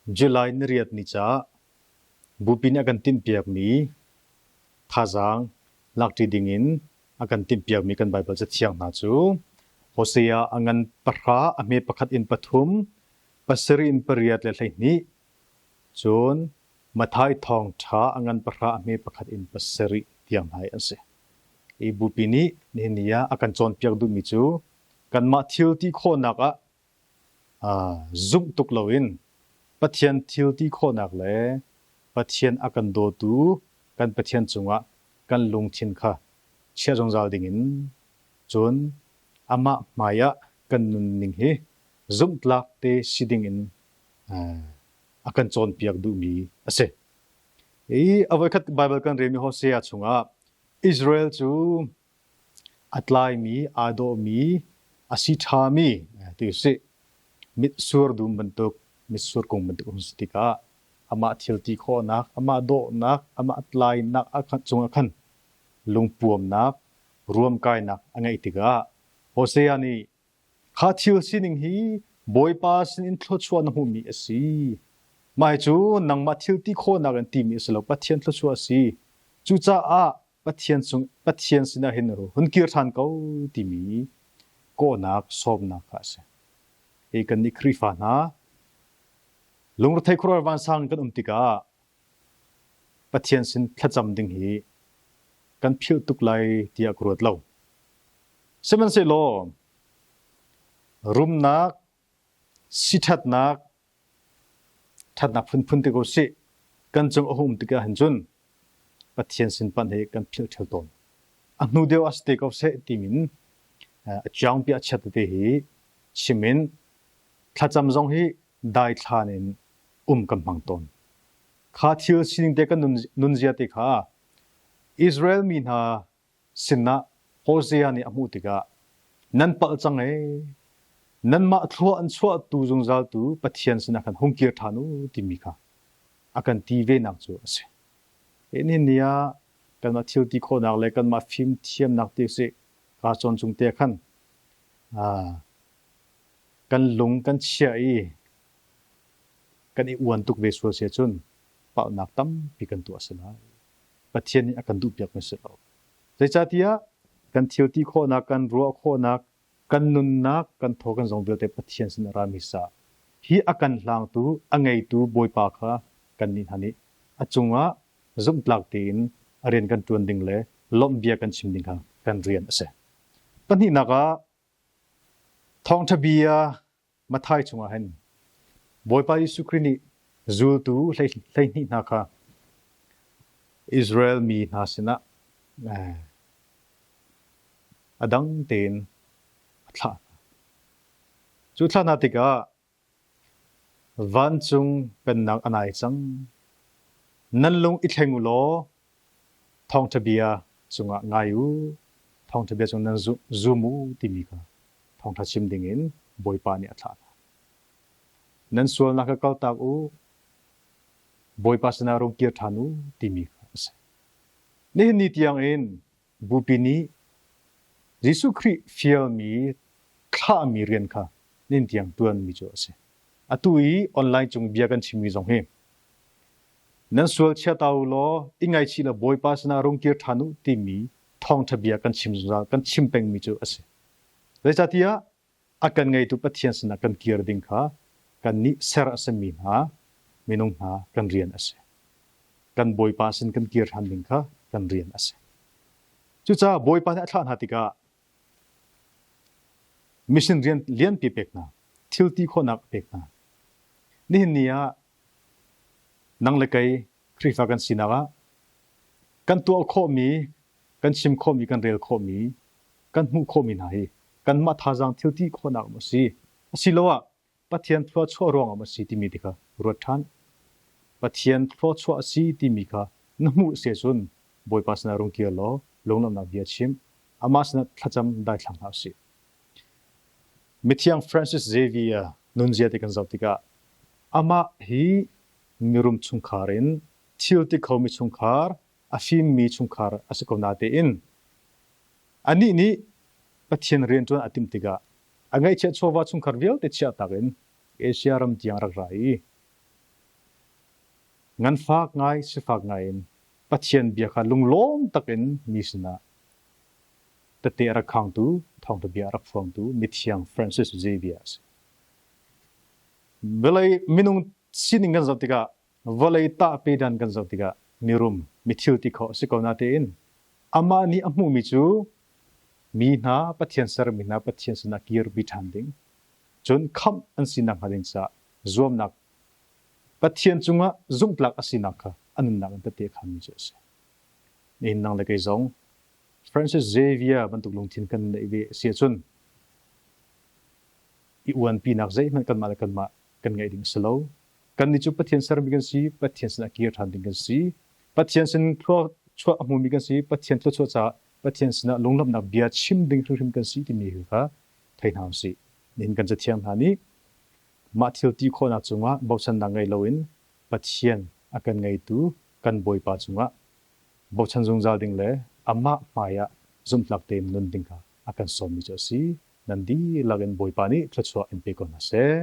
July niriat ni caah Bupi nih a kan timhpiakmi thazaang lakṭi dingin a kan timhpiakmi kan Baibal cathiang hna cu Hosea a ngan pahra a hme pakhat in pathum, pasarih in pariat le 12, cun Matthai thawngṭha a ngan pahra a hme pakhat in pasarih tiang hna hi an si. Hi bupi nih nihin ni ah a kan cawnpiak duhmi cu kanmah thil ti khawhnak ah zumh tuk loin Pathian thil ti khawhnak le Pathian a kan dawtu kan Pathian cungah kan lungthin kha chiah zungzal dingin cun amah hmaiah kan nunning hi zumhtlak te si dingin a kan cawnpiak duhmi a si. Hi a voikhat Baibal kan relmi Hosea chungah Israel cu a tlaimi, aa dawhmi, a si ṭhami ti usih mitsur dum bantuk, mitsur kung bantuk um si tikah amah thil ti khawhnak, amah dawhnak, amah tlainak cungah khan lungpuamnak, ruamkainak a ngeih tikah Hosea nih Kha thil sining hi Bawipa sinin thluachuah na hmuhmi a si. Mah hi cu nangmah thil ti khawhnak in timi a si lo, Pathian thluachuah a si. Cucaah Pathian cung Pathian sinah hin hun kir ṭhan ko timi kawhnak sawmnak kha a si. Hi kannih Khrihfa hna lungrethei khuaruahhar vansang kan um tikah Pathian sin thlacam ding hi kan philh tuk lai tiah ka ruat lo. Sihmanhsehlaw rumnak, siṭhatnak, ṭhatnak phunphun ti ko sih, kan cung a hung tikah hin cun Pathian sin panh hi kan philh ṭheo tawn. A hnu deuh ah si te ko seh timin a ciangpi a chiat tete hi chim in thlacam zong hi daithlan in um kan hmang tawn. Kha thil sining te kan nunzia te kha Israel mi hna sinah Hosea nih a hmuh tikah nan palh cang ee, nanmah thlua an chuahtu zungzaltu Pathian sinah khan hung kir ṭhan u timi kha a kan ti venak cu a si. Hi nihin ni ah kanmah thil ti khawhnak le kanmah fimthiamnak ti usih kaa cawn chung te khan kan lung kan chiah i kan i uan tuk ve sual si ahcun palhnak tampi kan tuah a si lai. Pathian nih a kan duhpiakmi si lo. Zeicahtiah kan thil ti khawhnak, kan ruah khawhnak, kan nunnak, kan thaw kan zong vialte Pathian sin a rami sa hi a kan hlangtu, a ngeitu Bawipa kha kannih hna nih a cungah zumhtlak tein a rian kan ṭuan ding le lawmh bia kan chim ding kha kan rian a si. Pahnihnak ah thawngṭha bia Matthai chungah hin Bawipa Jesuh Khrih nih zultu 12 hna kha Israel mi hna sinah a dang tein a thlah hna. Cu thlah hna tikah vancung pennak a nai cang. Nan lung i thleng u law thawngṭha bia cungah ngai u, thawngṭha bia cung nan zum u timi kha thawngṭha chim dingin Bawipa nih a thlah hna. Nan sualnak kha kaltak u, Bawipa sinah rung kir ṭhan u timi kha a si. Nihin ni tiangin Bupi nih Jesuh Khrih fialmi thlahmi rian kha nihin tiang ṭuanmi cu a si. Atu i online cung bia kan chimmi zong hi nan sual chia ta u law i ngaichih law Bawipa sinah rung kir ṭhan u timi thawngṭha bia kan chim zungzal kan chim pengmi cu a si. Zeicahtiah a kan ngeitu Pathian sinah kan kir ding kha kannih ser a simi hna minung hna kan rian a si. Kan Bawipa sin kan kir ṭhan ding kha kan rian a si. Cucaah Bawipa nih a thlah hna tikah mission rian lianpi pek hna, thil ti khawhnak a pek hna. Nihin ni ah nang le kei Khrihfa kan sinak ah kan tuah khawhmi, kan chim khawhmi, kan rel khawhmi, kan hmuh khawhmi hna hi kanmah thazaang thil ti khawhnak maw a si asiloah Pathian thluachuah ruangah maw a si timi ti kha ruat ṭhan. Pathian thluachuah a si timi kha na hmuh si ahcun Bawipa sinah rung kir law lunglawmhnak bia chim, amah sinah thlacam daithlang hlah usih. Mithiang Francis Xavier nunzia ti kan zoh tikah amah hi mirum chungkhar in thil ti khomi chungkhar, a fimmi chungkhar a si ko natein anih nih Pathian rianṭuan a timh tikah a ngeihchiah chawva chungkhar vialte chiahtak in Asia ram tiang a rak ra i Nganfak ngai, sifak ngai in Pathian bia kha lunglawm takin mi sinah tete a rak khangtu, thawngṭha bia a rak phuangtu mithiang Francis Xavier a si. Vawlei minung sining kan zoh tikah, vawlei tah pedan kan zoh tikah mirum, mithil ti khawh a si ko natein amah nih a hmuhmi cu mi hna Pathian sermi hna Pathian sinah kirpi ṭhan ding, cun khamh an sinak hnga ding caah zuamnak Pathian cungah zumhtlak a sinak kha a nunnak in tette a khanmi cu a si. Nihin nang le kei zong Francis Xavier bantuk lungthin kan neih ve a si ahcun i uanpinak zeihmanh kanmah le kanmah kan ngeih ding a si lo. Kannih cu Pathian sermi kan si, Pathian sinah kir ṭhan ding kan si. Pathian sin thluachuah a hmumi kan si, Pathian thluachuah caah Pathian sinah lunglawmhnak bia chim ding hrimhrim kan si timi kha thei hna usih. Nihin kan cathiang hna nih mah thil ti khawhnak cungah bochannak ngei loin Pathian a kan ngeitu kan Bawipa cungah bochan zungzal ding le amah hmaiah zumhtlak tein nun ding kha a kan sawmmi cu a si. Nan dihlak in Bawipa nih thluachuah in pe ko hna seh.